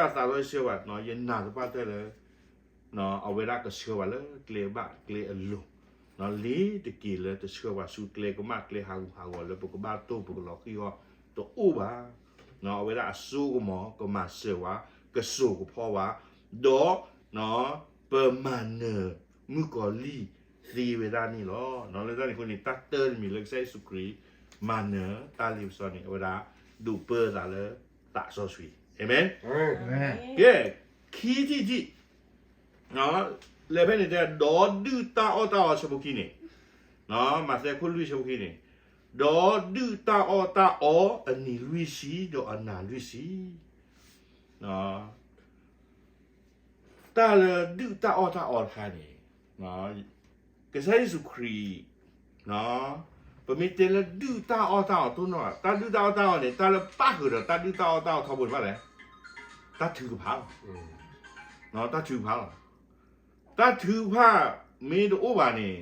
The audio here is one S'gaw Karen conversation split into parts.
ယသးလီဆှၢဘၣ်, ယနာ်သပှၢ်တၢၢ်လၢ အဝဲဒၣ်ကဆှၢဘၣ်လၢကျဲဘၣ်ကျဲအလိၤ, လ့ၤတက့ၤလၢတဆှၢပှၤဆူကျဲကမၣ်ကျဲဟးဂူာ်ဟးဂီၤလၢပကဘၣ်တိၢ်ပကလီၤဃံအီၤတအိၣ်ဘၣ်. အဝဲဒၣ်အစိကမီၤ ကမၤစၢၤဝဲ, ကစိာ်ကဖီဝဲ, ဒီး ပမၤနၢၤမုၣ်ကီၤလံၢ်သ့ဝဲဒၣ်န့ၣ်လီၤ. လၢတၢ်န့ၣ်အဃိန့ၣ် တၢ်တၢတမံၤလၢကစၢ်ယ့ၣ်ၡူးခရံာ် မၤနၢၤတၢ်လ့ပစီန့ၣ် အဝဲဒၣ်ဒိးပၢသးလၢသးစီဆှံ. အၤမ့ၣ်. ကဲ, ခံထံၣ်တထံၣ်, လဲၤဖဲန့ၣ်တဲ ဒီးဒုၣ်တၢ်အီၣ်တၢ်အီဆၢဖိခံန့ၣ်, မးသဲခိၣ်လွံၢ်ဆၢဖိခံန့ၣ်, ဒီးဒုၣ်တၢ်အီၣ်တၢ်အီအနံၤလွံၢ်ဆံ ဒီးအနၤလွံၢ်ဆံ တၢ်လၢဒုၣ်တၢ်အီၣ်တၢ်အီတခါန့ၣ်, ကစၢ်ယ့ၣ်ၡူးခရံာ်, ပမ့ၢ်တဲလၢဒုၣ်တၢ်အီၣ်တၢ်အီတိၢ်နီၣ်, တၢ်ဒုၣ်တၢ်အီၣ်တၢ်အီန့ၣ် တၢ်လၢပၣ်ဃုာ်ဒီးတၢ်ဒုၣ်တၢ်အီၣ်တၢ်အီထီဘိန့ၣ်ဘၣ်လဲၣ်, တၢ်ထုကဖၣ်လီၤ. တၢ်ထုကဖၣ်လီၤ. တၢ်ထုကဖၣ်မ့ၢ်တအိၣ်ဘၣ်န့ၣ်,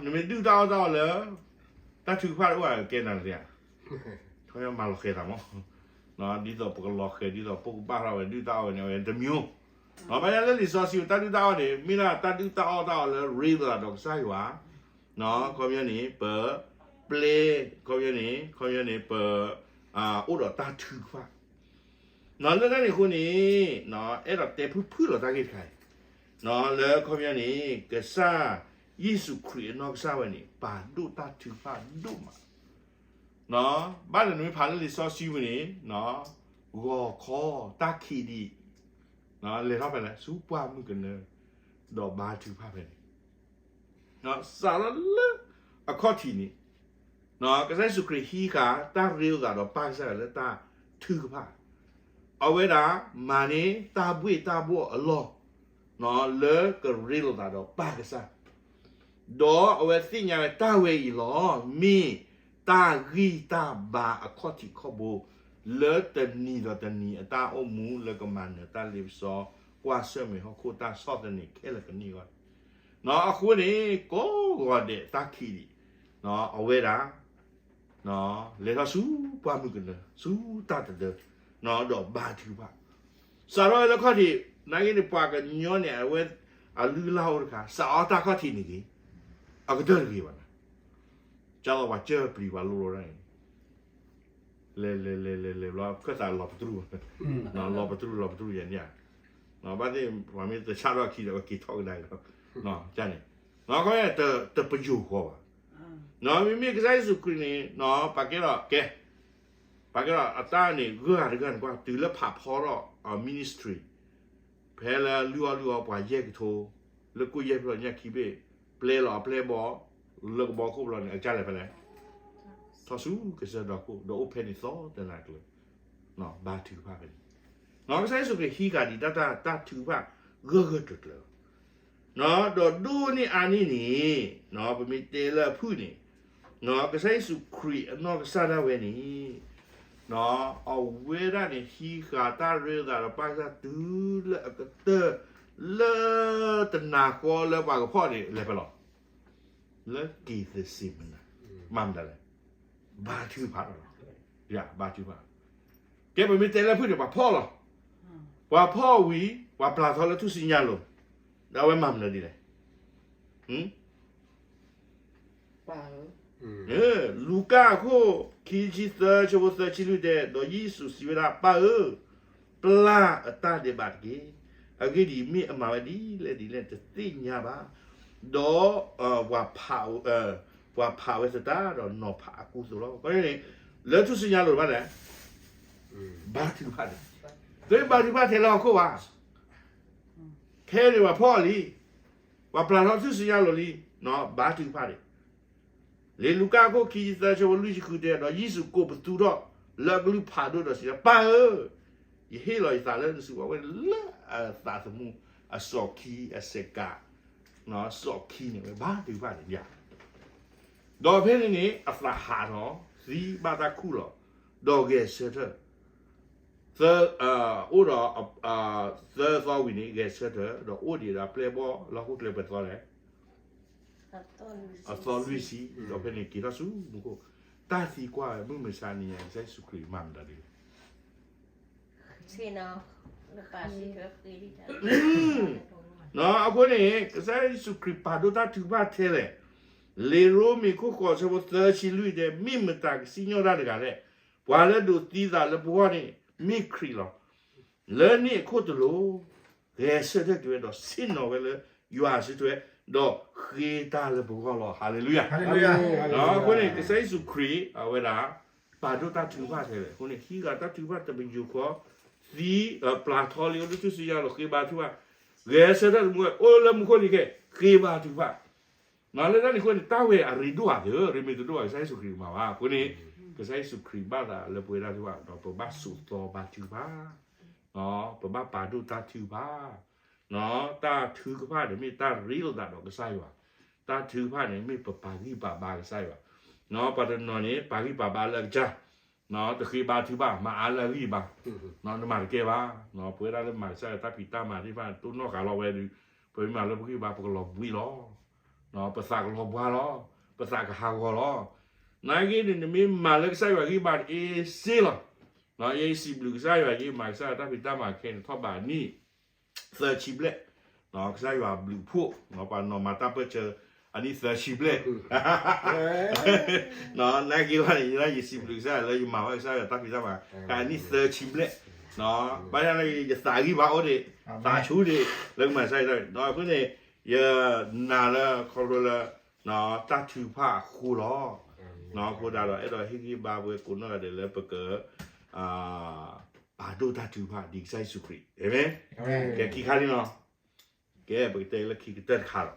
နမ့ၢ်ဒုၣ်တၢ်အီၣ်တၢ်အီလၢ တၢ်ထုကဖၣ်တအိၣ်ဘၣ်ကဲနၤတသ့ဧါ. မၤလီၤဃဲၤသးမး, ဒ်သိးပကလီၤဃဲၤ ဒ်သိးပကဘၣ်ထီၣ်ဝဲဒုၣ်တၢ်အီၣ်ဝဲန့ၣ် အဝဲတမံၤ, ဘၣ်ယၤလၢလံာ်စီဆှံဝဲတၢ်ဒုၣ်တၢ်အီၣ်န့ၣ် မ့ၢ်ဒၣ်တၢ်ဒုၣ်တၢ်အီၣ်တၢ်အီလၢရ့လိာ်သးဒီးကစၢ်ယွၤ, ခီပညီန့ၣ် ပပျဲ, ခီပညီန့ၣ် ခီပညီန့ၣ် ပ အိၣ်ဒီးတၢ်ထုကဖၣ် လၢတၢ်န့ၣ်အဃိန့ၣ်, အဲၣ်ဒိးတဲဖုၣ်ဖုၣ်လီၤတၢ်ဂ့ၢ်တခါအံၤ, လၢခီပညီန့ၣ် ကစၢ်ယ့ၣ်ၡူးခရံာ်အနီၢ်ကစၢ်ဝဲန့ၣ် ပာ်ဒိၣ်တၢ်ထုကဖၣ်ဒိၣ်မး, ဘၣ်လၢနမ့ၢ်ဖးလၢလံာ်စီဆှံပူၤန့ၣ်, ဂီၤခီတၢ်ခံးဒံး, လဲၤထီၣ်ဖဲလဲၣ် ဆူပှၢ်မုၢ်ကနၢ, ဒီးဘါထုကဖၣ်ဖဲန့ၣ် စးထီၣ်လၢအခီၣ်ထံးန့ၣ်, ကစၢ်ယ့ၣ်ၡူးခရံာ်ဟံးဃာ်တၢ်ရ့လိာ်သးဒီးပၢ်ကစၢ်ယွၤလၢတၢ်ထုကဖၣ်, အဝဲဒၣ်မၤန့ၢ်တၢ်ဘှ့ၣ်တၢ်ဘှီၣ်အလီၢ်, လၢကရ့လိာ်သးဒီးပၢ်ကစၢ်, ဒီးအဝဲသ့ၣ်ညါဝဲတၢ်ဝဲအံၤလီၤ, မ့ၢ်တၢ်ဂံၢ်တၢ်ဘါအခီၣ်ထံးခီၣ်ဘိ, လၢတနံၤဒီးတနံၤအတၢ်အိၣ်မူလၢကမၤနၢၤတၢ်လ့ပစီ, ကွၢ်ဆၢၣ်မဲာ်ဟီၣ်ခိၣ်တၢ်ဆီၣ်သနံးခဲလၢာ်ကန့ၢ်အဂီၢ်, အဃိန့ၣ် ကိးဂီၤဒဲးတၢ်ခံးဒံး, အဝဲဒၣ် လဲၤထီၣ်ဆူပှၢ်မုၢ်ကနၢ, ဆူတၢ်တဒၢ, ဒီးဘါထုကဖၣ်, စးထီၣ်ဝဲလၢခီၣ်ထံး, နာ်က့န့ၣ် ပှၤကညီန့ၣ် အဝဲအလုၢ်အလၢ်အိၣ်တခါ, စးအီၣ်တၢ်ခီၣ်ထံးန့ၣ်ဂ့ၤ, အကတၢၢ်တဂ့ၤဘၣ်နၤ, ကၢ်လီၤပှၤကၢၢ်ပျံၤပှၤလိၤလိၤဒၣ်န့ၣ် လဲၤလဲၤလဲၤလဲၤလဲၤဘျီ ခၢၣ်သးလီၤပတြူၢ်, လီၤပတြူၢ်လီၤပတြူၢ်ယၤန့ၣ်ဧါ, ဘၣ်သ့ၣ်ပှၤမ့ၢ်တဆၣ်ထီၣ်ခံဒီး ပက့ၤထီၣ်ကဒါက့ၤလီၤ, န့ၣ်, ခီ တပယိၤဃီဘၣ်, မ့မ့ၢ်ကစၢ်ယ့ၣ်ၡူးခရံာ်န့ၣ် ပာ်ကဲဒီးကဲ, ပာ်ကဲဒီးအတၢ်န့ၣ် ဂၢၢ်ဂၤတဂၢၢ်န့ၣ် ကွၢ်တုၤလၢဖးဖီထီၣ်အ ministry ဖဲလၢလုၢ်အီၣ်လုၢ်အီပှၤယဲၢ်ကထိ, လၢကိၣ်ယဲၢ်ဖျၢၣ်ညၣ်ခံဘ့ၣ်, ပျဲလီၤအပျဲၢ်ဘီ, လၢကဘီခိၣ်ဘျီန့ၣ် အကစၢ်လဲၤဖဲလဲၣ်, ထီၣ်ဆူကစၢၢ်ဒီခိၣ် ဒီးအိၣ်ဖဲန့ၣ်သီတနၤကျၢၤ, ဘါထုကဖၣ်ဖဲန့ၣ်, ကစၢ်ယ့ၣ်ၡူးခရံာ်ဟံးဃာ်ဒံးတၢ်တၢ်ထုကဖၣ်ဂၢၢ်ဂၢၢ်ကျၢၤကျၢၤလီၤ. ဒီးဒိၣ်န့ၢ်အါန့ၢ်န့ၣ်, ပမ့ၢ်တဲလၢအဖုၣ်န့ၣ်, ကစၢ်ယ့ၣ်ၡူးခရံာ်အနီၢ်ကစၢ်ဒၣ်ဝဲန့ၣ်, အဝဲဒၣ်န့ၣ် ဟံးဃာ်တၢ်ရ့လိာ်သးဒီးပၢ်ကစၢ်တုၤလၢအကတၢၢ်, လၢတနၤဃီလၢပှၤကဖီၣ်န့ၣ် လဲၤဖဲလဲၣ်, လၢက့ၤသစ့မနၤ, မၤမနုၤလဲၣ်, ဘါထုကဖၣ်လီၤ, ယဘါထုကဖၣ်, ကဲပမ့ၢ်တဲလၢဖုၣ်န့ၣ် ပှၤဖီၣ်လီၤ, ပှၤဖီၣ်ဝံၤ ပှၤပျၢ်ထီၣ်လၢထူၣ်စုညါလိၤ, ဒီးအဝဲမၤမနုၤဒ်လဲၣ် လူၤကၣ်အခိၣ်ခံဆံသၢ ဆၢဖိသၢဆံလွံၢ်တဲ, ဒီးယ့ၣ်ၡူးစံးဝဲဒၣ်, ပၢ်ဧၢ, ပျၢ်အတၢ်ဒဲးဘးတက့ၢ်. အဂ့ၢ်ဒ်အံၤ, မ့ၢ်အမၤဝဲဒ်လဲၣ်ဒ်လဲၣ် တသ့ၣ်ညါဘၣ်. ဒီး ပှၤဖးဝဲသတးဒီးနီၤဖးအကူအသိးလီၤ. အဃိန့ၣ် လၢထူၣ်စုညါလိၤတဖၣ်လဲၣ်, ဘါထုကဖၣ်န့ၣ်, သုဘါထုကဖၣ်ထဲလၢဟီၣ်ခိၣ်ဘၣ်. ခဲအံၤန့ၣ် ပှၤဖီၣ်လံ, ပှၤပျၢ်ထီၣ်ထူၣ်စုညါလိၤလံ, ဘါထုကဖၣ်န့ၣ် လံာ်လူၤကၣ်အခိၣ်ခံဆံသၢ ဆၢဖိလွံၢ်ဆံဃုတဲ, ဒီးယ့ၣ်ၡူးကိးပသူထီၣ်လၢအကလုၢ်ဖးဒိၣ်ဒီးစံးလၢ, ပၢ်ဧၢ, ယဟ့ၣ်လီၤယသးလၢနစုပူၤဝဲလၢအသးသမူအစီၣ်ခံအစဲးကး, စီၣ်ခံန့ၣ်ဝဲဘါထုကဖၣ်န့ၣ်ယၤ. ဒီးဖဲန့ၣ်န့ၣ် အသးဟးထီၣ်, သံဘၣ်တၢ်ခူၣ်လီၤ, ဒီးဂဲၤဆၢထၢၣ် သၢ, အိၣ်ဒီး သၢသီဝံၤန့ၣ် ဂဲၤဆၢထၢၣ် ဒီးအိၣ်ဒံးဒီးပျဲၢ်ဘီလၢဟီၣ်ခိၣ်ချၢပှဲၤသီလဲၣ်, အသီလွံၢ်ဆံ, ဒီးဖဲန့ၣ်က့ၤထီၣ်ဆူမူခိၣ်, တၢ်သံကွၢ်ဝဲ မုၢ်မဆါနံၤညါ ကစၢ်ယ့ၣ်ၡူးခရံာ်မၤမတၤဒ်လဲၣ်, ဆ့ၣ်နီၤ, လၢပာ်စံးထွဲဃ့လံတၢ်, အဃိန့ၣ် ကစၢ်ယ့ၣ်ၡူးခရံာ်ပာ်ဒိၣ်တၢ်ထုကဖၣ်ထဲလဲၣ်. လံာ်ရိမ့ၤခိၣ်ဃိးဆၢဖိသၢဆံလွံၢ်တဲ, မ့ၢ်မတၤကစံၣ်ညီၣ်တၢ်တဂၤလဲၣ်. ပှၤလၢဒိးသံသးလၢပဂီၢ်န့ၣ် မ့ၢ်ခရံာ်လီၤ. လၢန့ၣ်အခိၣ်တလိၤ, ဂဲၤဆၢထၢၣ်က့ၤဝဲဒီးဆ့ၣ်နီၤဝဲလၢယွၤအစုထွဲ, ဒီးဃ့တၢ်လၢပဂီၢ်လီၤ. ဟၤလ့လူယၤ. အဃိန့ၣ် ကစၢ်ယ့ၣ်ၡူးခရံာ် အဝဲဒၣ် ပာ်ဒိၣ်တၢ်ထုကဖၣ်ထဲလဲၣ်. အဃိန့ၣ် ဟံးဃာ်တၢ်ထုကဖၣ်တပယူာ်ဃီ, သံ, ပျၢ်ထီလံ အိၣ်လၢထူၣ်စုညါလီၤ ဃ့ဘါထုကဖၣ်, ဂဲၤဆၢထၢၣ်တမူဝဲ အိၣ်လၢမူခိၣ်လံၤခဲ ဃ့ဘါထုကဖၣ် လၢတၢ်န့ၣ်အဃိန့ၣ် တၢ်ဝဲအရ့ဒိၣ်ဧါသ့ၣ်ဧၢ, ရ့မ့ၢ်တဒိၣ်ဘၣ် ကစၢ်ယ့ၣ်ၡူးခရံာ်မၤဘၣ်. အဃိန့ၣ် ကစၢ်ယ့ၣ်ၡူးခရံာ်ဘၣ်သးလၢပဝဲဒၣ်သ့ၣ်တဖၣ် ပဘၣ်စိာ်သီဘါထုကဖၣ်, ပဘၣ်ပာ်ဒိၣ်တၢ်ထုကဖၣ်, တၢ်ထုကဖၣ်န့ၣ်မ့ၢ်တၢ်ရ့လိာ်သးဒီးကစၢ်ယွၤ, တၢ်ထုကဖၣ်န့ၣ်မ့ၢ်ပပာ်ဂံၢ်ပာ်ဘါကစၢ်ယွၤ, ပှၤတနီၤန့ၣ် ပာ်ဂံၢ်ပာ်ဘါလၢအကစၢ် တဃ့ဘါထုကဖၣ် မၤအါလၢအဂံၢ်ဘါ, နမၤတကဲဘၣ်. ပဝဲဒၣ်လၢမၤကစၢ်ယွၤတၢ်ဖံးတၢ်မၤသ့ၣ်တဖၣ် တိၢ်နီၣ်ဃာ်လီၤဝဲဒီး ပမ့ၢ်မၤလၢပဂံၢ်ဘါ ပကလီၤဘှံးလီၤ, ပသးကလီၤဘှါလီၤ, ပသးကဟးဂီၤလီၤ. နာ်က့န့ၣ် နမ့ၢ်မၤလၢကစၢ်ယွၤဂံၢ်ဘါတအ့စ့လီၤ. ယစံးဘျုးကစၢ်ယွၤ ယမၤကစၢ်ယွၤတၢ်ဖံးတၢ်မၤခဲအံၤန့ၣ် ထီၣ်ဘးနံၣ် သၢဆံဘျဲၣ်, ကစၢ်ယွၤဘျုးဖှိၣ် ပှၤနီၢ်မၤတၢ်ပၢၢ်ဆၢ အနံၣ်သၢဆံဘျဲၣ် နာ်က့ဘၣ်န့ၣ် ယစံးဘျုးကစၢ်ယွၤလၢယမၤဘၣ်ကစၢ်ယွၤတၢ်ဖံးတၢ်မၤ အနံၣ်သၢဆံဘျဲၣ်, ဘၣ်ဆၣ်နာ်က့ ယသးဂံၢ်ဘါအိၣ်ဒံး, သးဆူၣ်ဒံး လၢကမၤကစၢ်ယွၤတၢ်ဖံးတၢ်မၤ. အဃိန့ၣ် ယနာ်လၢခီဖျိလၢ တၢ်ထုကဖၣ်အဃိလီၤ. အဃိသတးဒီး အဲၣ်ဒိးဟ့ၣ်ဂံၢ်ဘါပှၤကိးနီၢ်ဂၤဒဲးလၢပက ပာ်ဒိၣ်တၢ်ထုကဖၣ်ဒ်ကစၢ်ယ့ၣ်ၡူးခရံာ်, အၤမ့ၣ်. ကဲခံခါလံနီၤ, ကဲပကတဲလၢခံကတၢၢ်တခါလီၤ.